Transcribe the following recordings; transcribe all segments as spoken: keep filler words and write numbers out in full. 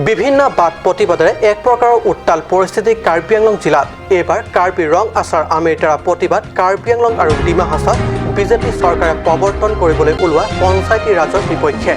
বিভিন্ন বাদ প্ৰতিবাদেৰে এক প্ৰকাৰৰ উত্তাল পৰিস্থিতি কাৰ্বি আংলং জিলাত। এইবাৰ কাৰ্বি ৰং আছাৰ আমিৰ দ্বাৰা প্ৰতিবাদ কাৰ্বি আংলং আৰু ডিমা হাছাওত বিজেপি চৰকাৰে প্ৰৱৰ্তন কৰিবলৈ ওলোৱা পঞ্চায়তী ৰাজৰ বিপক্ষে।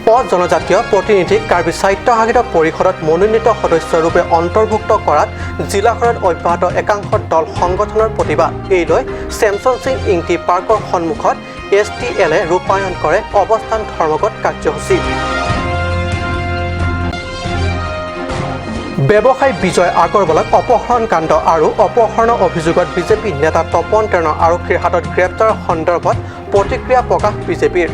পদ জনজাতীয় প্ৰতিনিধিক কাৰ্বি স্বায়ত্তশাসিত পৰিষদত মনোনীত সদস্য ৰূপে অন্তৰ্ভুক্ত কৰাত জিলাখনত অব্যাহত একাংশ দল সংগঠনৰ প্ৰতিবাদ। এই লৈ ছেমছন সিং ইংতি পাৰ্কৰ সন্মুখত এছ টি এলে ৰূপায়ণ কৰে অৱস্থান ধৰ্মঘট কাৰ্যসূচী। ব্যৱসায়ী বিজয় আগৰৱালাক অপহৰণ কাণ্ড আৰু অপহৰণৰ অভিযোগত বিজেপি নেতা তপন তেৰণক আৰক্ষীৰ হাতত গ্ৰেপ্তাৰ সন্দৰ্ভত প্ৰতিক্ৰিয়া প্ৰকাশ বিজেপিৰ।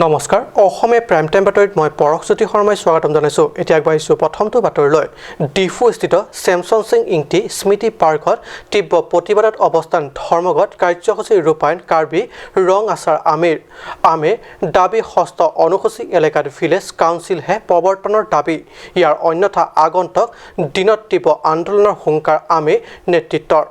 নমস্কাৰ, অসমীয়া প্ৰাইম টাইম বাতৰিত মই পৰশজ্যোতি শৰ্মাই স্বাগতম জনাইছো। এতিয়া আগবাঢ়িছো প্ৰথমটো বাতৰিলৈ। ডিফুস্থিত ছেমছন সিং ইংতি স্মৃতি পাৰ্কত তীব্ৰ প্ৰতিবাদত অৱস্থান ধৰ্মঘট কাৰ্যসূচী ৰূপায়ণ কাৰ্বি ৰং আছাৰ আমিৰ। আমিৰ দাবী, ষষ্ঠ অনুসূচী এলেকাত ভিলেজ কাউন্সিলহে প্ৰৱৰ্তনৰ দাবী। ইয়াৰ অন্যথা আগন্তুক দিনত তীব্ৰ আন্দোলনৰ হুংকাৰ আমিৰ নেতৃত্বৰ।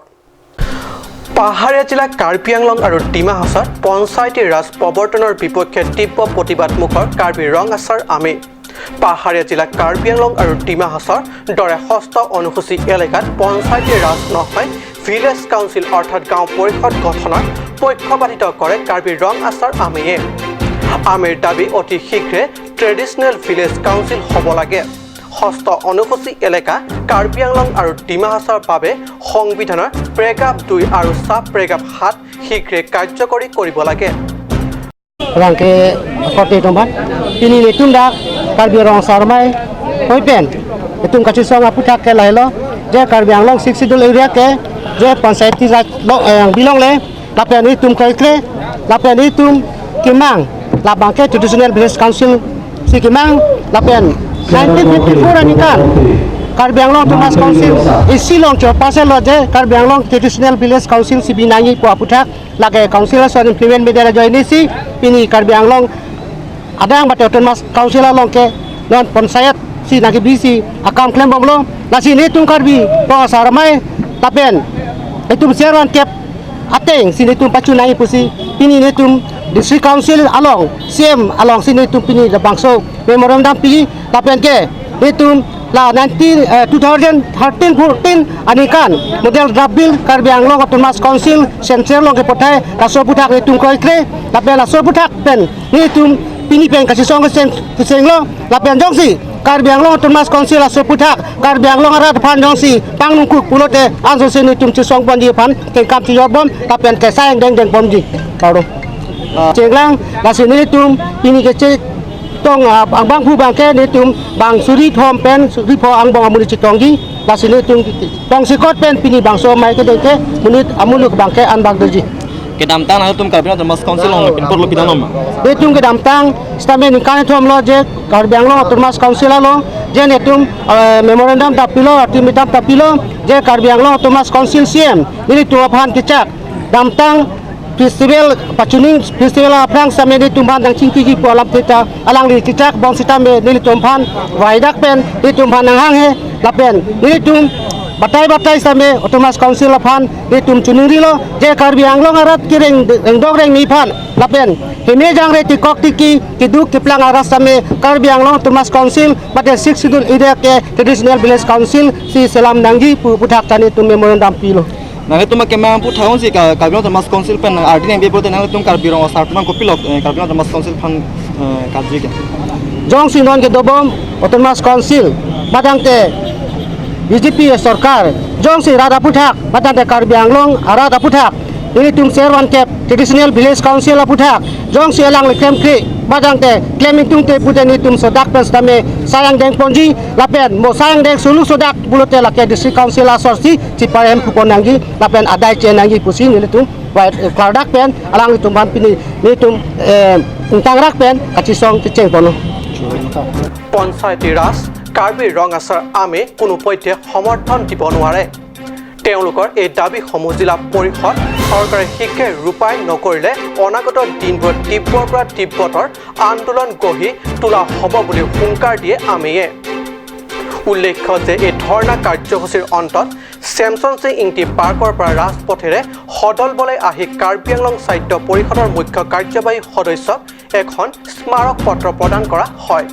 পাহাৰীয়া জিলা কাৰ্বি আংলং আৰু ডিমা হাছাওত পঞ্চায়তী ৰাজ প্ৰৱৰ্তনৰ বিপক্ষে তীব্ৰ প্ৰতিবাদ মুখৰ কাৰ্বি ৰং আছাৰ আমিৰ। পাহাৰীয়া জিলা কাৰ্বি আংলং আৰু ডিমা হাছাওৰ দৰে ষষ্ঠ অনুসূচী এলেকাত পঞ্চায়তী ৰাজ নহয়, ভিলেজ কাউন্সিল অৰ্থাৎ গাঁও পৰিষদ গঠনৰ পক্ষপাতিত্ব কৰে কাৰ্বি ৰং আছাৰ আমিয়ে। আমিৰ দাবী, অতি শীঘ্ৰে ট্ৰেডিশ্যনেল ভিলেজ কাউন্সিল হ'ব লাগে। ষষ্ঠ অনুসূচী এলেকা কাৰ্বি আংলং আৰু ডিমা হাছাওৰ বাবে সংবিধানৰ পেৰেগ্ৰাফ দুই আৰু ছাব পেৰেগ্ৰাফ সাত শীঘ্ৰে কাৰ্যকৰী কৰিব লাগে। Rangke korte atum aphan, pini netum dak Karbi Rong Asar Amei apui pen netum kachisong aputhak ke lahelo, je Karbi Anglong Sixth Schedule area ke je panchayati raj lo, eh, belong le, lapen netum kroikre, lapen netum kemang, labang ke traditional village council si kemang, lapen nineteen fifty-four aningkan Karbi Anglong Autonomous Council isi along chorpasel lo je Karbi Anglong Traditional Village Council si binangji pu aputhak, lake council ason implement media ajoine si pini Karbi Anglong adang bate Autonomous Council along ke non panchayat si nangkebi si akam klembomlo. Lasi netum Karbi Rong Asar Amei lapen netum chairman kep ateng si netum pachunai pusi pini netum District Council along, C M along si netum pini labangso memorandum pi lapen ke netum la nineteen, eh, two thousand thirteen fourteen aningkan Model Draft Bill Karbi Anglong Autonomous Council Central along kepathai, laso aputhak netum kroikre, lapen laso aputhak pen netum pini pen kachisong kecheng, kechenglo, lapen jongsi Karbi Anglong Autonomous Council laso aputhak Karbi Anglong arat aphan jongsi pangnungkuk pulote ansose netum chisongponji aphan kengkam chijorbom lapen kesai angdeng dengponji. Karo. Chenglang, lasi netum pini kechetong, ah, angbong abang ke netum bang suri thom pen suri pho angbong amonit chetongji, lasi netum tongsekot pen pini bangso amei kedeng ke monit amonit abang ke anbak doji. Kedamtang nangtum Karbi Anglong Autonomous Council along pinpur lo pidang nom? Netum kedamtang sitame ningkan kethom lo je Karbi Anglong Autonomous Council along je netum, eh, memorandum ta pilo, ultimatum ta pilo je Karbi Anglong Autonomous Council C M nelitum aphan kechak damtang festival, pachuning festival aphrang sitame netum aphan nangchingkiji pu alam teta alangli kechak bom sitame nelitum aphan vaidak pen netum aphan nanghanghe lapen netum batai batai sitame Autonomous Council aphan netum chuningrilo je Karbi Anglong arat kereng rengdok rengni aphan lapen heme jangre tikok tiki keduk keplang arat sitame Karbi Anglong Autonomous Council mate Sixth Schedule area ke Traditional Village Council si selam nangji pu aputhak ta netum memorandum pilo. Nangtum akemang aputhak si Ka-, Karbi Anglong Autonomous Council pen nang ardi nangpi pulote nangtum Karbi Rong Asar atum aphan kopilo, eh, Karbi Anglong Autonomous Council aphan, eh, karju ke? Jongsi non kedobom Autonomous Council, matangte B J P sorkar, jongsi rat aputhak, matangte Karbi Anglong arat aputhak, netum chairman kep Traditional Village Council aputhak, jongsi alangli klemkri, matangte klem ingtungte pute netum sodak pen sitame sai angdengponji, lapen mo sai angdeng sulu sodak pulote lake District Council asor si chiparem kupon nangji lapen adai che nangji pusi nelitum vai, eh, klardak pen alanglitum aphan pini netum, eh, ingtangrak pen kachisong kechengponlo. Panchayati ৰাজ কাৰ্বি ৰং আছাৰ আমিয়ে কোনো পধ্যে সমৰ্থন দিব নোৱাৰে। তেওঁলোকৰ এই দাবীসমূহ জিলা পৰিষদ চৰকাৰে শীঘ্ৰে ৰূপায়ণ নকৰিলে অনাগত দিনবোৰত তীব্ৰৰ পৰা তীব্ৰতৰ আন্দোলন গঢ়ি তোলা হ'ব বুলি হুংকাৰ দিয়ে আমিয়ে। উল্লেখ্য যে এই ধৰ্ণা কাৰ্যসূচীৰ অন্তত ছেমছন সিং ইংতি পাৰ্কৰ পৰা ৰাজপথেৰে সদল বলে আহি কাৰ্বি আংলং স্বায়ত্ত পৰিষদৰ মুখ্য কাৰ্যবাহী সদস্যক এখন স্মাৰক পত্ৰ প্ৰদান কৰা হয়।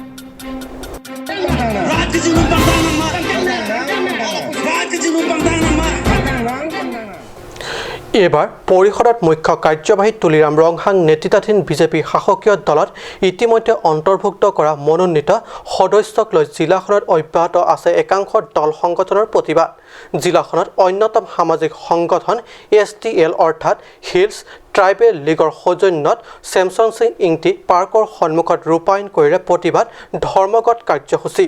এইবাৰ পৰিষদত মুখ্য কাৰ্যবাহী তুলিৰাম ৰংহাং নেতৃত্বাধীন বিজেপি শাসকীয় দলত ইতিমধ্যে অন্তৰ্ভুক্ত কৰা মনোনীত সদস্যক লৈ জিলাখনত অব্যাহত আছে একাংশ দল সংগঠনৰ প্ৰতিবাদ। জিলাখনত অন্যতম সামাজিক সংগঠন এছ টি এল অৰ্থাৎ হিলছ ট্ৰাইবেল লীগৰ সৌজন্যত ছেমছন সিং ইংতি পাৰ্কৰ সন্মুখত ৰূপায়ণ কৰিলে প্ৰতিবাদ ধৰ্মঘট কাৰ্যসূচী।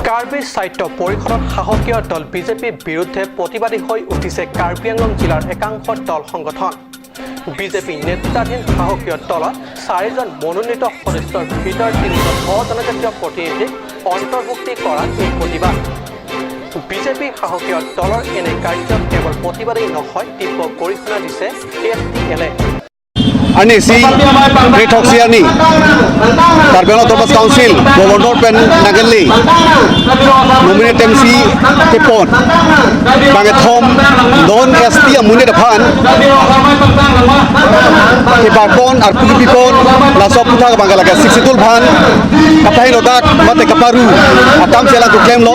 কাৰ্বি স্বায়ত্ত পৰিষদত শাসকীয় দল বিজেপিৰ বিৰুদ্ধে প্ৰতিবাদী হৈ উঠিছে কাৰ্বি আংলং জিলাৰ একাংশ দল সংগঠন। বিজেপি নেতৃত্বাধীন শাসকীয় দলত চাৰিজন মনোনীত সদস্যৰ ভিতৰত তিনিজন অজনজাতীয় প্ৰতিনিধিক অন্তৰ্ভুক্তি কৰাত এই প্ৰতিবাদ। বিজেপি শাসকীয় দলৰ এনে কাৰ্যক কেৱল প্ৰতিবাদেই নহয়, তীব্ৰ গৰিহণা দিছে এছ টি এলে। Ani si, Great Hoksiani, Karbi Anglong Autonomous Council, Governor pen nangkele, nominate M C kepon, bangkethom, non S T amonit aphan, keparpon, arpu kepipon, laso aphuthak bangke lake Sixth Schedule aphan, kapahin odak, mate kaparu, akam chelang keklemlo,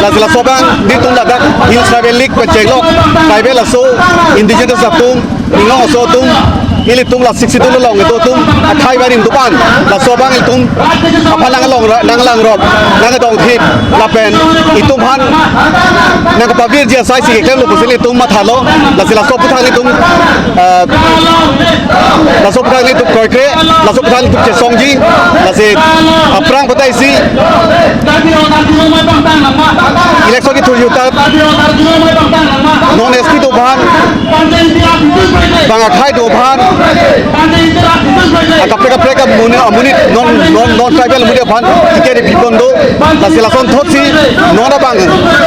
lasi laso abang, nelitum ladak, Hill Tribal League pen chenglok, tribal aso, indigenous atum, Inglong aso atum, ilitum la Sixth Schedule along itum akhai barim dopan, laso abang ilitum aphan nanglang ra-, nanglang rot, nangdong thip, lapen itum aphan nangpavirji asai si keklemlo pusi ilitum mathalo, lasi laso aphuthak ilitum, eh, laso aphuthak ilitum kroikre, laso aphuthak ilitum chesongji, lasi aphrang patai si election kethurji ahut non S T do aphan, bang akhai do aphan, akaprek kaprek amonit, amonit non, non, non tribal amonit aphan ticket pipon do, lasi lason thotsi non abang,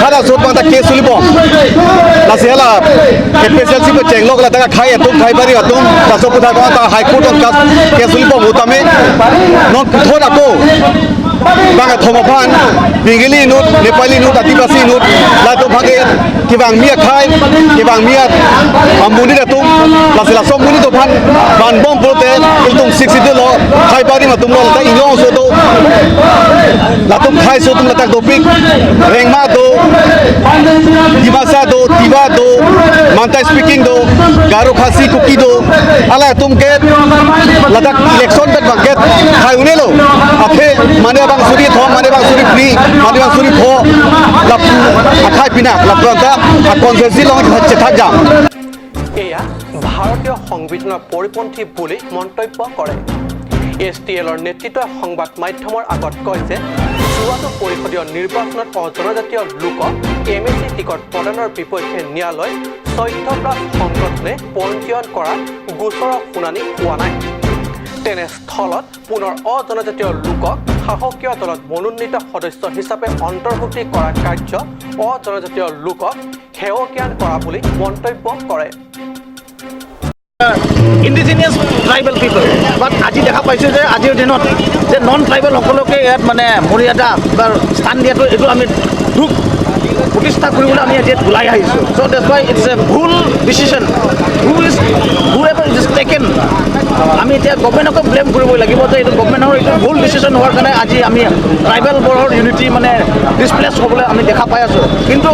hada sot bang ta case ulibom, lasi hala K P H L C pen chenglok ladak akhai atum, khai bari atum, laso aphuthak ta High Court along case ulibom ahut tame, non puthot ako, bangkethom aphan, Bengali inut, Nepali inut, Adivasi inut, latum aphan ke, kevangmi akhai, kevangmi amonit atum, lasi laso amonit atum aphan vanbom pulote, ilitum Sixth Schedule lo, khai barim atum lo, ladak Inglong aso do, latum khei aso atum ladak dopik, Rengma do, Dimasa do, Tiwa do, Mantai speaking do, Garo, Khasi, Kuki do, hala atum ke ladak election bet bangket khai un-elo. Athe mane abang suri thom, mane abang suri phli, mane abang suri pho, lapu akhai pinak, lapu anta a constituency along chethak jam. এয়া ভাৰতীয় সংবিধানৰ পৰিপন্থী বুলি মন্তব্য কৰে। এছ টি এলৰ নেতৃত্বই সংবাদ মাধ্যমৰ আগত কয় যে যোৱাটো পৰিষদীয় নিৰ্বাচনত অজনজাতীয় লোকক এম এ চি টিকট প্ৰদানৰ বিপক্ষে নিয়ালৈ চৈধ্য প্লাছ সংগঠনে পঞ্জীয়ন কৰা গোচৰৰ শুনানি হোৱা নাই। তেনেস্থলত পুনৰ অজনজাতীয় লোকক শাসকীয় দলত মনোনীত সদস্য হিচাপে অন্তৰ্ভুক্তি কৰা কাৰ্য অজনজাতীয় লোকক সেৱকীয়ান কৰা বুলি মন্তব্য কৰে। ইণ্ডিজিনিয়াছ ট্ৰাইবেল পিপল, বাট আজি দেখা পাইছোঁ যে আজিৰ দিনত যে নন ট্ৰাইবেল সকলকে ইয়াত মানে মৰ্যাদা বা স্থান দিয়াটো, এইটো আমি দুখ প্ৰতিষ্ঠা কৰিবলৈ আমি আজি ইয়াত ওলাই আহিছোঁ। চ' ডেটছ ৱাই ইটছ এ ভুল ডিচিশ্যন। ভুল is, whoever it is taken, আমি এতিয়া গভৰ্ণমেণ্টকো ব্লেম কৰিবই লাগিব যে এইটো গভৰ্ণমেণ্টৰ এইটো ভুল ডিচিশ্যন হোৱাৰ কাৰণে আজি আমি ট্ৰাইবেলবোৰৰ ইউনিটি মানে ডিছপ্লেচ হ'বলৈ আমি দেখা পাই আছোঁ। কিন্তু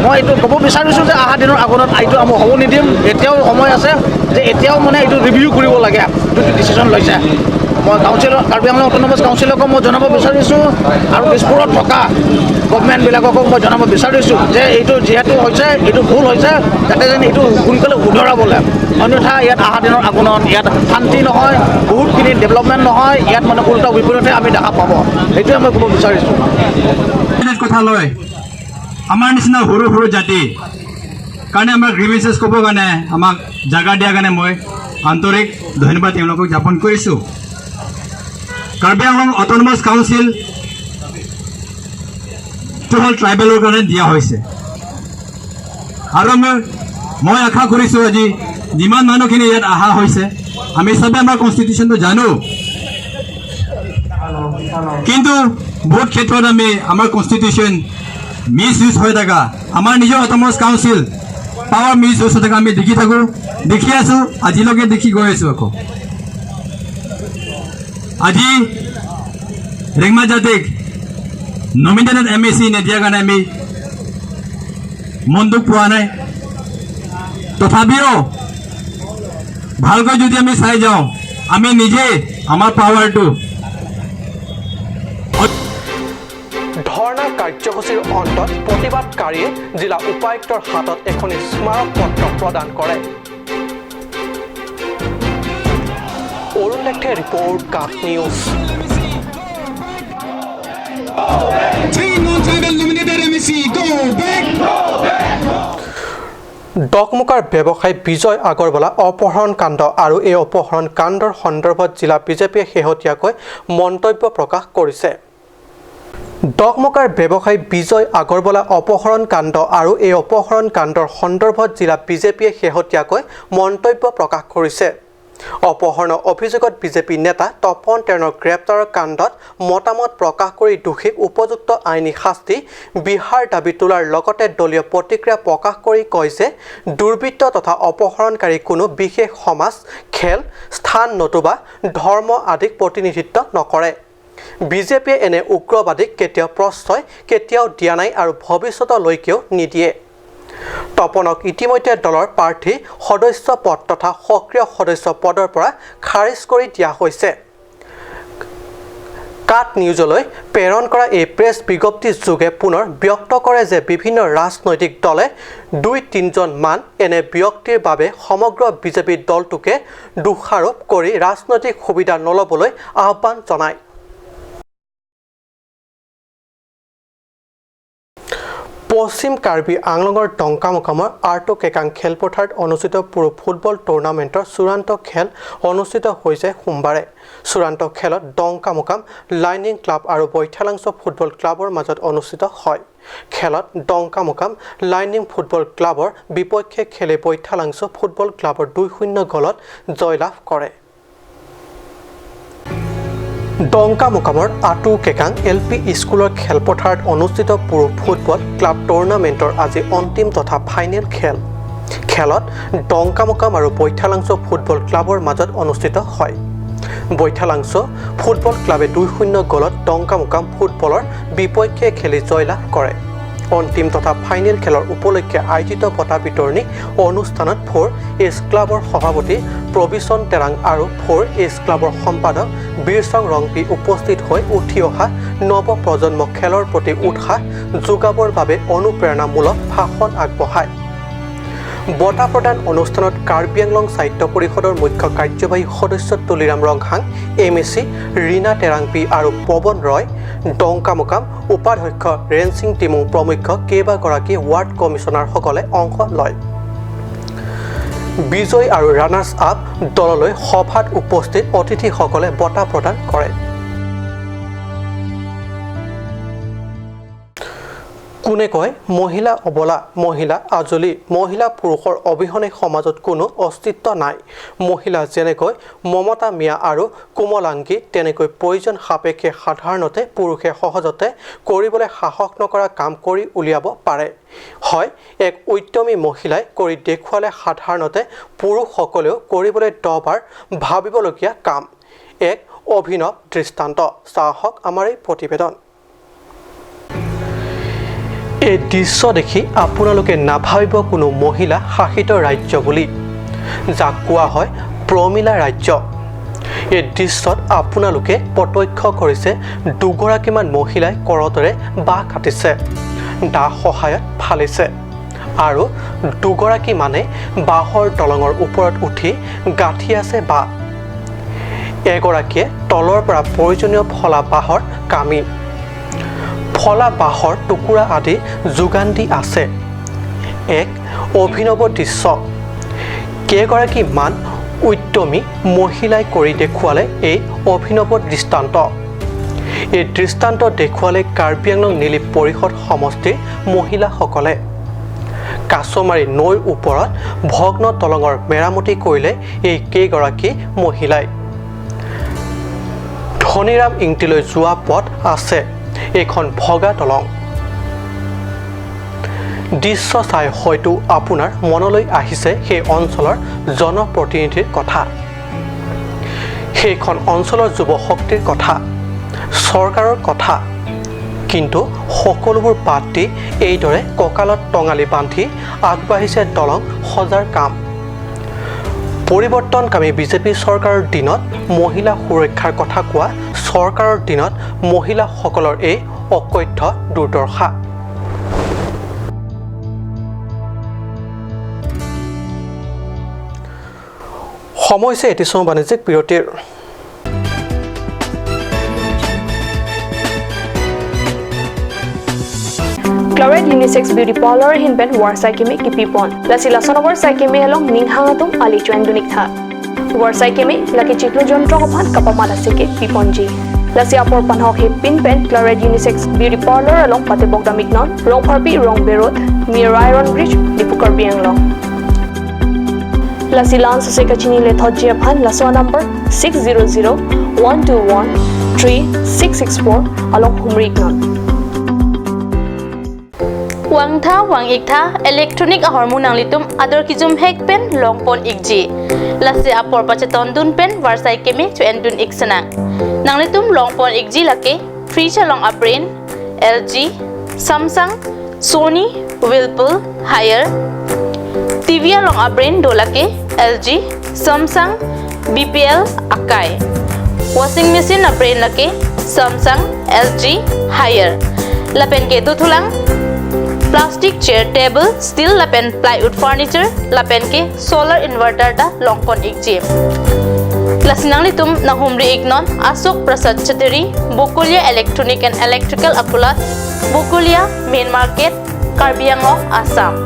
মই এইটো ক'ব বিচাৰিছোঁ যে অহা দিনৰ আগত এইটো আমি হ'ব নিদিম। এতিয়াও সময় আছে যে এতিয়াও মানে এইটো ৰিভিউ কৰিব লাগে, যোনটো ডিচিশ্যন লৈছে। মই কাউন্সিলৰ, কাৰ্বি আংলং অট'নমাছ কাউন্সিলকো মই জনাব বিচাৰিছোঁ আৰু দিছপুৰত থকা গভৰ্ণমেণ্টবিলাককো মই জনাব বিচাৰিছোঁ যে এইটো যিহেতু হৈছে, এইটো ভুল হৈছে, যাতে যেন এইটো সোনকালে শুধৰাবলৈ, অন্যথা ইয়াত অহা দিনৰ আগমনত ইয়াত শান্তি নহয়, বহুতখিনি ডেভেলপমেণ্ট নহয়, ইয়াত মানে উল্টা বিপৰীতহে আমি দেখা পাব। সেইটোৱে মই ক'ব বিচাৰিছোঁ। কথা লয়, আমাৰ নিচিনা সৰু সৰু জাতি কাৰণে আমাক গ্ৰিভেঞ্চেছ ক'বৰ কাৰণে আমাক জাগা দিয়াৰ কাৰণে মই আন্তৰিক ধন্যবাদ তেওঁলোকক জ্ঞাপন কৰিছোঁ। কাৰ্বি আংলং অট'নমাছ কাউন্সিলটো হ'ল ট্ৰাইবেলৰ কাৰণে দিয়া হৈছে। আৰু মই, মই আশা কৰিছোঁ আজি যিমান মানুহখিনি ইয়াত অহা হৈছে, আমি চবে আমাৰ কনষ্টিটিউশ্যনটো জানো, কিন্তু বহুত ক্ষেত্ৰত আমি আমাৰ কনষ্টিটিউশ্যন মিছ ইউজ হৈ থকা, আমাৰ নিজৰ অট'নমাছ কাউন্সিল পাৱাৰ মিছ ইউজ হৈ থকা আমি দেখি থাকো, দেখি আছো, আজিলৈকে দেখি গৈ আছো। আকৌ আজি ৰেংমা জাতিক নমিনেটেড এম এ চি নিদিয়াৰ কাৰণে আমি মন দুখ পোৱা নাই। তথাপিও ভালকৈ যদি আমি চাই যাওঁ, আমি নিজে আমাৰ পাৱাৰটো ধৰ্ণা কাৰ্যসূচীৰ অন্তত প্ৰতিবাদকাৰীয়ে জিলা উপায়ুক্তৰ হাতত এখন স্মাৰক পত্ৰ প্ৰদান কৰে। অৰুণ লেকথেৰ report, cut news. Three non-tribal nominated M A C, go back! ডকমকাৰ ব্যৱসায়ী বিজয় আগৰৱালা অপহৰণ কাণ্ড আৰু এই অপহৰণ কাণ্ডৰ সন্দৰ্ভত জিলা বিজেপিয়ে শেহতীয়াকৈ মন্তব্য প্ৰকাশ কৰিছে। ডকমকাৰ ব্যৱসায়ী বিজয় আগৰৱালা অপহৰণ কাণ্ড আৰু এই অপহৰণ কাণ্ডৰ সন্দৰ্ভত জিলা বিজেপিয়ে শেহতীয়াকৈ মন্তব্য প্ৰকাশ কৰিছে। অপহৰণৰ অভিযোগত বিজেপি নেতা তপন টেঙৰ গ্ৰেপ্তাৰৰ কাণ্ডত মতামত প্ৰকাশ কৰি দোষীক উপযুক্ত আইনী শাস্তি বিহাৰ দাবী তোলাৰ লগতে দলীয় প্ৰতিক্ৰিয়া প্ৰকাশ কৰি কয় যে দুৰ্বৃত্ত তথা অপহৰণকাৰী কোনো বিশেষ সমাজ, খেল, স্থান নতুবা ধৰ্ম আদিক প্ৰতিনিধিত্ব নকৰে। বিজেপিয়ে এনে উগ্ৰবাদীক কেতিয়াও প্ৰশ্ৰয় কেতিয়াও দিয়া নাই আৰু ভৱিষ্যতলৈকেও নিদিয়ে। তপনক ইতিমধ্যে দলৰ প্ৰাৰ্থী সদস্য পদ তথা সক্ৰিয় সদস্য পদৰ পৰা খাৰিজ কৰি দিয়া হৈছে। কাট নিউজলৈ প্ৰেৰণ কৰা এই প্ৰেছ বিজ্ঞপ্তি যোগে পুনৰ ব্যক্ত কৰে যে বিভিন্ন ৰাজনৈতিক দলে দুই তিনিজন মান এনে ব্যক্তিৰ বাবে সমগ্ৰ বিজেপি দলটোকে দোষাৰোপ কৰি ৰাজনৈতিক সুবিধা নল'বলৈ আহ্বান জনায়। পশ্চিম কাৰ্বি আংলঙৰ ডংকামুকামৰ আৰ টু কেকাং খেলপথাৰত অনুষ্ঠিত পুৰুষ ফুটবল টুৰ্ণামেণ্টৰ চূড়ান্ত খেল অনুষ্ঠিত হৈছে সোমবাৰে। চূড়ান্ত খেলত ডংকামুকাম লাইনিং ক্লাব আৰু বৈঠালাংছ' ফুটবল ক্লাবৰ মাজত অনুষ্ঠিত হয়। খেলত ডংকামুকাম লাইনিং ফুটবল ক্লাবৰ বিপক্ষে খেলি বৈঠালাংছ' ফুটবল ক্লাবৰ দুই শূন্য গ'লত জয়লাভ কৰে। ডংকামুকামৰ আৰ টু কেকাং এল পি স্কুলৰ খেলপথাৰত অনুষ্ঠিত পুৰুষ ফুটবল ক্লাব টুৰ্ণামেণ্টৰ আজি অন্তিম তথা ফাইনেল খেল। খেলত ডংকামুকাম আৰু বৈঠালাংছ' ফুটবল ক্লাবৰ মাজত অনুষ্ঠিত হয়। বৈঠালাংছ' ফুটবল ক্লাবে দুই শূন্য গ'লত ডংকামুকাম ফুটবলৰ বিপক্ষে খেলি জয়লাভ কৰে। অন্তিম তথা ফাইনেল খেলৰ উপলক্ষে আয়োজিত বঁটা বিতৰণী অনুষ্ঠানত ফ'ৰ এছ ক্লাবৰ সভাপতি প্ৰবীষণ তেৰাং আৰু ফ'ৰ এছ ক্লাবৰ সম্পাদক বীৰচং ৰংপি উপস্থিত হৈ উঠি অহা নৱপ্ৰজন্মক খেলৰ প্ৰতি উৎসাহ যোগাবৰ বাবে অনুপ্ৰেৰণামূলক ভাষণ আগবঢ়ায়। বঁটা প্ৰদান অনুষ্ঠানত কাৰ্বি আংলং সাহিত্য পৰিষদৰ মুখ্য কাৰ্যবাহী সদস্য তুলিৰাম ৰংহাং, এম এ চি ৰীণা তেৰাংপি আৰু পৱন ৰয়, ডংকামুকাম উপাধ্যক্ষ ৰেনসিং টিমুং প্ৰমুখ্য কেইবাগৰাকী ৱাৰ্ড কমিছনাৰসকলে অংশ লয়। বিজয়ী আৰু ৰানাৰ্ছ আপ দললৈ সভাত উপস্থিত অতিথিসকলে বঁটা প্ৰদান কৰে। কোনে কয় মহিলা অবলা, মহিলা আজলি, মহিলা পুৰুষৰ অবিহনে সমাজত কোনো অস্তিত্ব নাই। মহিলা যেনেকৈ মমতা মিয়া আৰু কোমলাংগী, তেনেকৈ প্ৰয়োজন সাপেক্ষে সাধাৰণতে পুৰুষে সহজতে কৰিবলৈ সাহস নকৰা কাম কৰি উলিয়াব পাৰে। হয়, এক উদ্যমী মহিলাই কৰি দেখুৱালে সাধাৰণতে পুৰুষসকলেও কৰিবলৈ দহবাৰ ভাবিবলগীয়া কাম। এক অভিনৱ দৃষ্টান্ত। চাওক আমাৰ এই প্ৰতিবেদন। এই দৃশ্য দেখি আপোনালোকে নাভাবিব কোনো মহিলা শাসিত ৰাজ্য বুলি, যাক কোৱা হয় প্ৰমীলা ৰাজ্য। এই দৃশ্যত আপোনালোকে প্ৰত্যক্ষ কৰিছে দুগৰাকীমান মহিলাই কৰতেৰে বাঁহ কাটিছে, দা সহায়ত ফালিছে আৰু দুগৰাকী মানে বাঁহৰ দলঙৰ ওপৰত উঠি গাঁঠি আছে বাঁহ। এগৰাকীয়ে তলৰ পৰা প্ৰয়োজনীয় ফলা বাঁহৰ কামি, ফলা বাঁহৰ টুকুৰা আদি যোগান দি আছে। এক অভিনৱ দৃশ্য। কেইগৰাকীমান উদ্যমী মহিলাই কৰি দেখুৱালে এই অভিনৱ দৃষ্টান্ত। এই দৃষ্টান্ত দেখুৱালে কাৰ্বি আংলং নিলিপ পৰিষদ সমষ্টিৰ মহিলাসকলে। কাছমাৰী নৈৰ ওপৰত ভগ্ন দলঙৰ মেৰামতি কৰিলে এই কেইগৰাকী মহিলাই। ধনীৰাম ইংতিলৈ যোৱা পথ আছে এইখন ভগা দলং। দৃশ্য চাই হয়তো আপোনাৰ মনলৈ আহিছে সেই অঞ্চলৰ জনপ্ৰতিনিধিৰ কথা, সেইখন অঞ্চলৰ যুৱ শক্তিৰ কথা, চৰকাৰৰ কথা। কিন্তু সকলোবোৰ বাদ দি এইদৰে কঁকালত টঙালি বান্ধি আগবাঢ়িছে দলং সজাৰ কাম। পৰিৱৰ্তনকামী বিজেপি চৰকাৰৰ দিনত মহিলা সুৰক্ষাৰ কথা কোৱা, চৰকাৰৰ দিনত মহিলাসকলৰ এই অকথ্য দুৰ্দশা। সময় হৈছে এটি চমু বাণিজ্যিক বিৰতিৰ। Claret Unisex Beauty Parlour ahin pen varsai keme kipipon. Lasi lason avarsai keme along ning hang atum ali chuendun-iktha. Varsai keme lake chiklo jontro aphan kapamat aseke piponji. Lasi apor panhok hepin pen Claret Unisex Beauty Parlour along patebok dam-iknon, Rongpharpi Rongbe Road, near Iron Bridge, Diphu, Karbi Anglong. Lasi la-an sose kachini lethotji aphan laso number six zero zero one two one three six six four along humri-iknon. Vangtha vang-iktha electronic ahormu nanglitum ador kejum hek pen longpon-ikji. Lasi apor pachetondun pen varsai keme chuendun-ik sinang. Nanglitum longpon-ikji lake fridge along a-brand L G, Samsung, Sony, Whirlpool, Haier. T V along a-brand do lake L G, Samsung, B P L, Akai. Washing machine a-brand lake Samsung, L G, Haier. Lapen ke dothulang plastic chair, table, steel lapen plywood furniture, lapen ke solar inverter ta longpon-ikji. Lasi nanglitum nanghumri-iknon Ashok Prasad Chattery, Bokolia Electronic and Electrical Akulat, Bokolia Main Market, Karbi Anglong, Assam.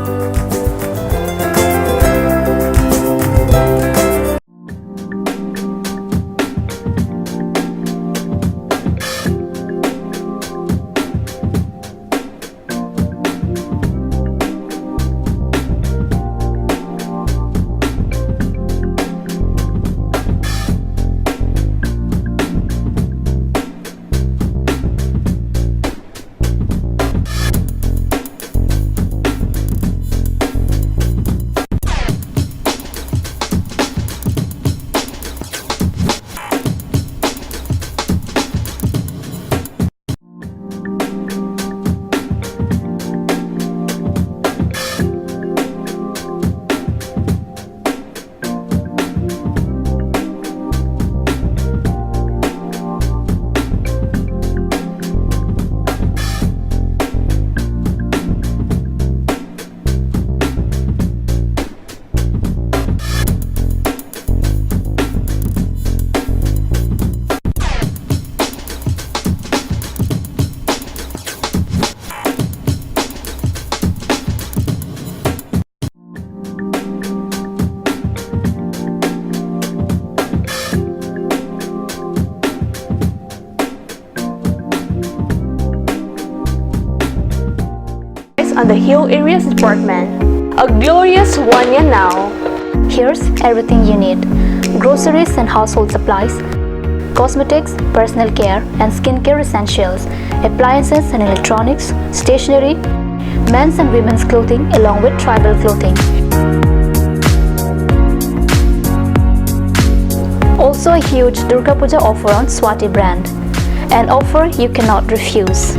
On the Hill Areas Department. A glorious one year now. Here's everything you need: groceries and household supplies, cosmetics, personal care and skincare essentials, appliances and electronics, stationery, men's and women's clothing along with tribal clothing. Also a huge Durga Puja offer on Swati brand. An offer you cannot refuse.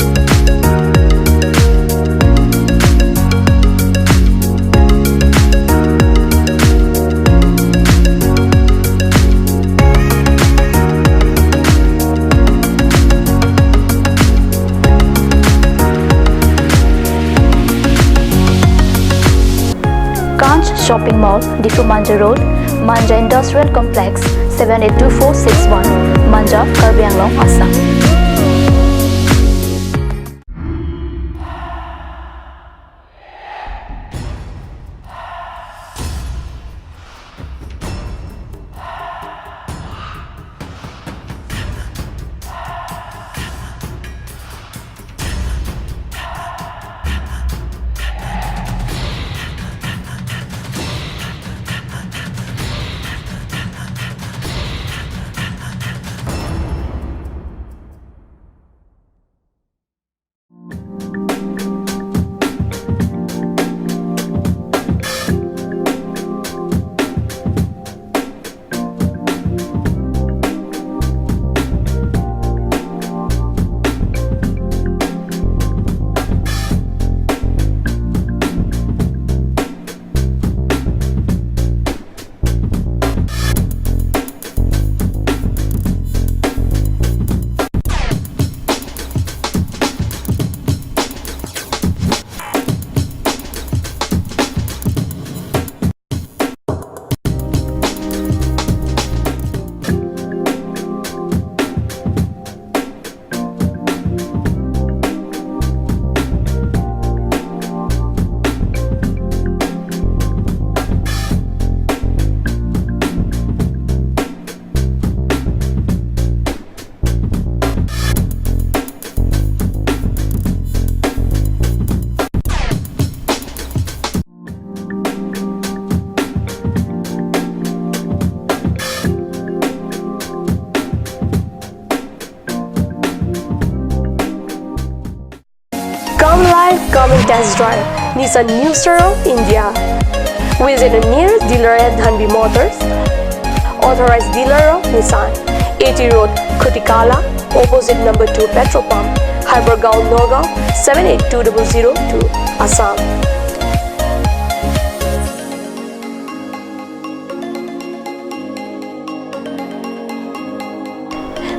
Kanch Shopping Mall, Diphu Manja Road, Manja Industrial Complex, seven eight two four six one, Manja, Karbi Anglong, Assam. Come and test drive Nissan New Star of India. Visit a nearest dealer at Dhanvi Motors, authorized dealer of Nissan, A T Road, Khutikala, opposite number two petrol pump, Hypergaon, Nagaon, seven eight two double zero two, Assam.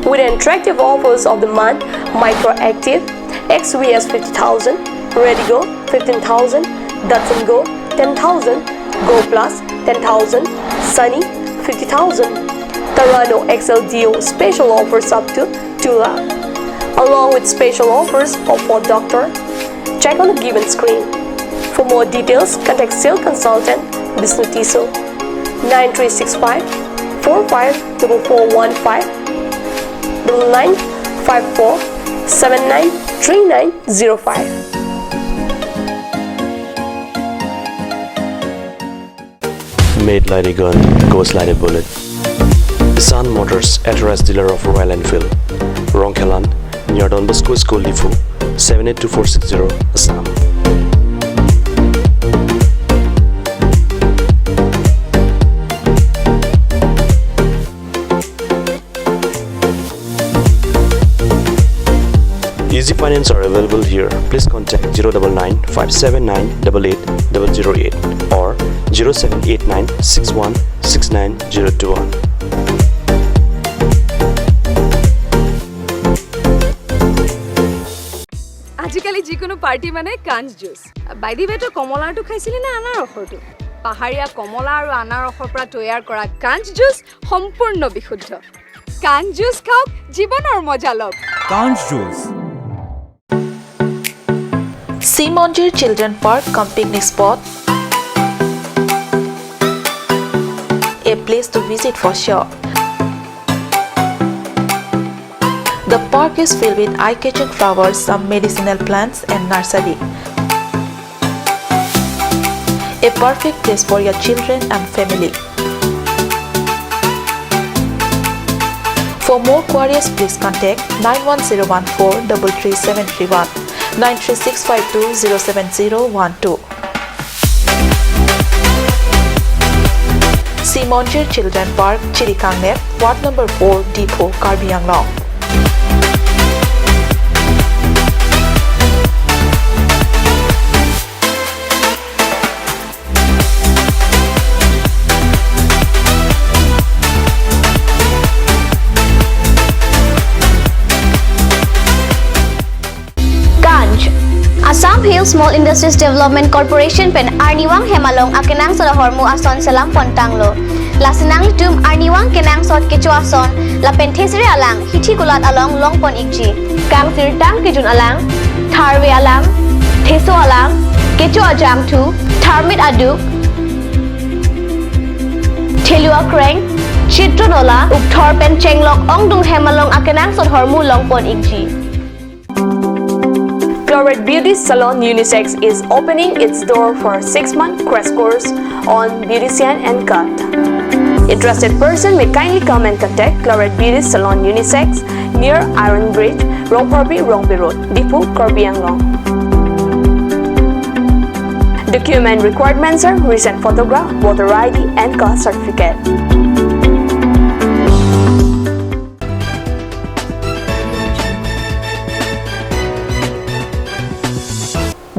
With attractive offers of the month, Micra Activa, X V S fifty thousand, Redigo fifteen thousand, Datsun Go ten thousand, Go Plus ten thousand, Sunny fifty thousand, Terrano X L D O special offers up to two lakh, along with special offers of Ford Doctor. Check on the given screen. For more details, contact sales consultant Bishnu Tisso, nine three six five four five double four one five, double nine five four seven nine three nine zero five. Made like a gun, goes like a bullet. Sun Motors, authorized dealer of Royal Enfield, Rongkhelan, near Don Bosco School, Diphu, seven eight two four six zero, Assam. Easy finance are available here. Please contact zero double nine five seven nine double eight double zero eight or zero seven eight nine six one six nine zero two one. আজিকালি যিকোনো পাৰ্টি মানে কাঞ্চ juice. By the ৱে, তই কমলাৰটো খাইছিলি নে আনাৰসৰটো? পাহাৰীয়া কমলা আৰু আনাৰসৰ পৰা তৈয়াৰ কৰা কাঞ্চ জুচ সম্পূৰ্ণ বিশুদ্ধ। কাঞ্চ জুচ খাওক, জীৱনৰ মজা লওক। Kanj Juice. Simonjir Children Park cum picnic spot. A place to visit for sure. The park is filled with eye-catching flowers, some medicinal plants and nursery. A perfect place for your children and family. For more queries, please contact nine one zero one four double three seven three one, nine three six five two zero seven zero one two. Simonjir Children Park, Chirikangnep, Ward number four, Diphu, Karbi Anglong. Kanj. Assam Hill Small Industries Development Corporation pen arnivang hem along akenangsot ahormu ason selam pontanglo. Lasi nanglitum arnivang kenangsot kecho ason lapen thesere alang hithi kulat along longpon ikji. Kangsirtang kejun alang, tharve alang, theso alang, kecho ajangthu, tharmit aduk, thelu akreng, chitron ola, ukthor pen chenglok ongdung hem along akenangsot ahormu longpon ikji. Chlorate Beauty Salon Unisex is opening its door for six-month crash course on beautician and cut. Interested person may kindly come and contact Chlorate Beauty Salon Unisex near Iron Bridge, Rongphorbi, Rongbe Road, Diphu, Karbi Anglong. Document requirements are recent photograph, voter I D and caste certificate.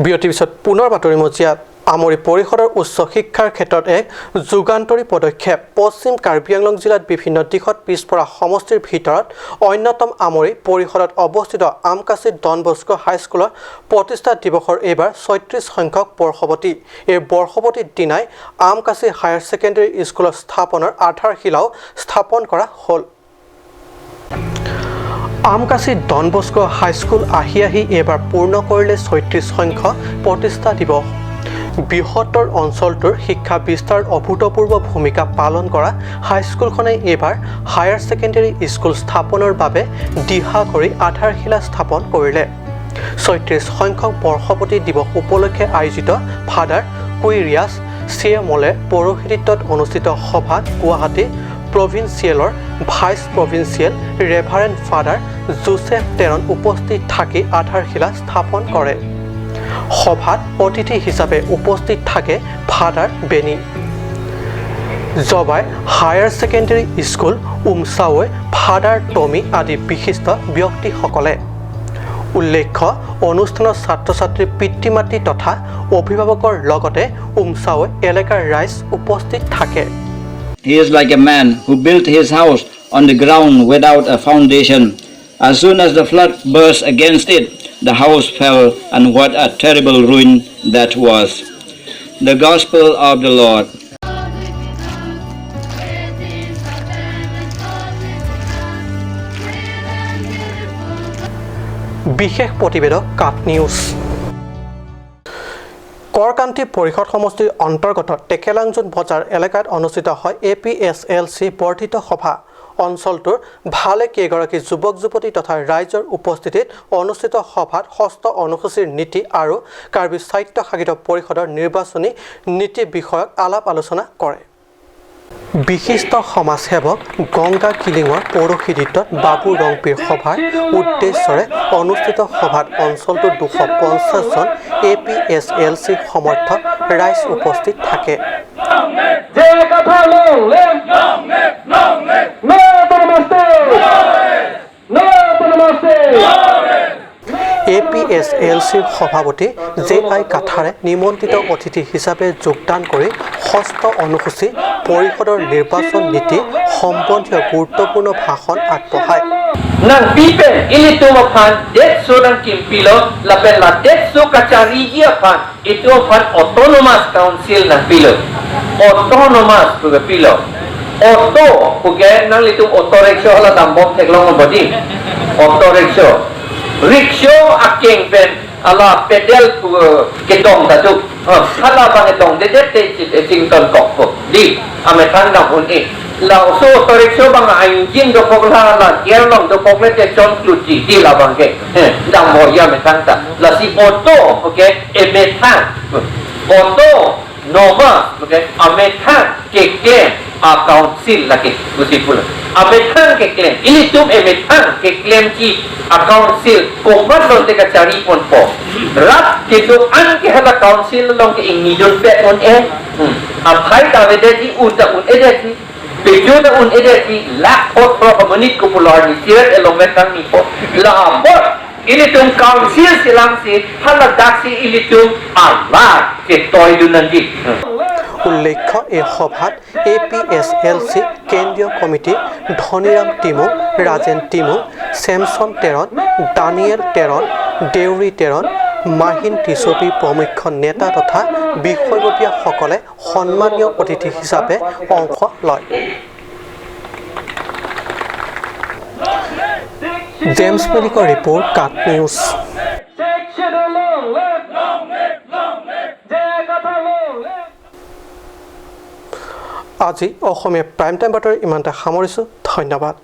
বিৰতিৰ পিছত পুনৰ বাতৰি মজিয়াত। আমৰি পৰিষদৰ উচ্চ শিক্ষাৰ ক্ষেত্ৰত এক যুগান্তৰী পদক্ষেপ। পশ্চিম কাৰ্বি আংলং জিলাত বিভিন্ন দিশত পিছপৰা সমষ্টিৰ ভিতৰত অন্যতম আমৰি পৰিষদত অৱস্থিত আমকাচি ডন বস্কো হাইস্কুলৰ প্ৰতিষ্ঠা দিৱসৰ এইবাৰ ছয়ত্ৰিশ সংখ্যক বৰ্ষপতি। এই বৰ্ষপতিৰ দিনাই আমকাচি হায়াৰ ছেকেণ্ডেৰী স্কুলৰ স্থাপনৰ আধাৰশিলাও স্থাপন কৰা হ'ল। আমকাচি ডন বস্কো হাইস্কুল আহি আহি এইবাৰ পূৰ্ণ কৰিলে ছয়ত্ৰিশ সংখ্যক প্ৰতিষ্ঠা দিৱস। বৃহত্তৰ অঞ্চলটোৰ শিক্ষা বিস্তাৰত অভূতপূৰ্ব ভূমিকা পালন কৰা হাইস্কুলখনে এইবাৰ হায়াৰ ছেকেণ্ডেৰী স্কুল স্থাপনৰ বাবে দিহাকৰি আধাৰশিলা স্থাপন কৰিলে। ছয়ত্ৰিশ সংখ্যক বৰ্ষপতি দিৱস উপলক্ষে আয়োজিত ফাদাৰ কুইৰিয়াছ চিয়েমলে পৌৰোহিত্যত অনুষ্ঠিত সভাত গুৱাহাটী প্ৰভিন্সিয়েলৰ vice provincial reverend father Joseph Teron উপস্থিত থাকি আধাৰশিলা স্থাপন কৰে। সভাত অতিথি হিচাপে উপস্থিত থাকে ফাদাৰ বেনী, জবাই হায়াৰ ছেকেণ্ডেৰী স্কুল উমচাৱৈ ফাদাৰ টমী আদি বিশিষ্ট ব্যক্তিসকলে। উল্লেখ্য, অনুষ্ঠানত ছাত্ৰ ছাত্ৰীৰ পিতৃ মাতৃ তথা অভিভাৱকৰ লগতে উমচাৱৈ এলেকাৰ ৰাইজ উপস্থিত থাকে। He is like a man who built his house on the ground without a foundation. As soon as the flood burst against it, the house fell, and what a terrible ruin that was. The Gospel of the Lord. বিশেষ প্ৰতিবেদক কাট নিউজ। কৰকান্তি পৰিষদ সমষ্টিৰ অন্তৰ্গত টেকেলাংজুন বজাৰ এলেকাত অনুষ্ঠিত হয় এ পি এছ এল চি বৰ্ধিত সভা। অঞ্চলটোৰ ভালে কেইগৰাকী যুৱক যুৱতী তথা ৰাইজৰ উপস্থিতিত অনুষ্ঠিত সভাত ষষ্ঠ অনুসূচীৰ নীতি আৰু কাৰ্বি স্বায়ত্তশাসিত পৰিষদৰ নিৰ্বাচনী নীতি বিষয়ক আলাপ আলোচনা কৰে। বিশিষ্ট সমাজসেৱক গংগা কিলিঙৰ পৌৰোহিত্যত বাবু ৰংপিৰ সভাৰ উদ্দেশ্যৰে অনুষ্ঠিত সভাত অঞ্চলটোৰ দুশ পঞ্চাশ জন এ পি এছ এল চি সমৰ্থক ৰাইজ উপস্থিত থাকে। Jai Kathar, long live! Long live! Long live! No autonomous state! No autonomous state! A P S L চিৰ সভাপতি জে আই কাথাৰে নিমন্ত্ৰিত অতিথি হিচাপে যোগদান কৰি ষষ্ঠ অনুসূচী পৰিষদৰ নিৰ্বাচন নীতি সম্বন্ধীয় গুৰুত্বপূৰ্ণ ভাষণ আগবঢ়ায়। Nangpipen ilitum aphan detso nangkimpilo lapen la detso kachariji aphan itum aphan autonomous council nangpilo. Autonomous puke pilo. Auto puke nanglitum auto rickshaw hala dambom theklong bodi. Auto rickshaw. Rickshaw akeng pen ala pedal pu kedong ta do. Ha, hala abang dongdedet te chit e chington kok ko. Di, amethang dam un-e. La oso auto rickshaw abang a-engine dokok la, la gear long dokok le te chon kluti. Di labang ke. He, damboya amethang ta. Lasi auto, okay, emethang. Auto, noma, okay, amethang keklem a-council lake, pusi pulo. Amethang keklem, ilitum emethang keklemji a-council komat lote kachari ponpo. Rat kedo-an ke hala council along ke ingnidunpet un-e. Hmm. Aphai ta avedetji, un ta un-edetji. Pejo ta un-edetji, lakh phot phro kamonit kopular ni siret elongmet kangnipo. La apot ilitum council selamsi, haladak si ilitum alar ketoidun nangji. Hmm. উল্লেখ্য, এই সভাত এ P S এল চি কেন্দ্ৰীয় কমিটি ধনীৰাম টিমুং, ৰাজেন টিমুং, ছেমছন তেৰণ, দানিয়েল তেৰণ, দেউৰী তেৰণ, মাহিন টিছপি প্ৰমুখ্য নেতা তথা বিষয়ববীয়াসকলে সন্মানীয় অতিথি হিচাপে অংশ লয়। জেমছ মলিকৰ report, cut news. Sixth Schedule, long live! Long live! Long live! Jai Kathar, long live! আজি অসমীয়া প্ৰাইম টাইম বাতৰি ইমানতে সামৰিছোঁ। ধন্যবাদ।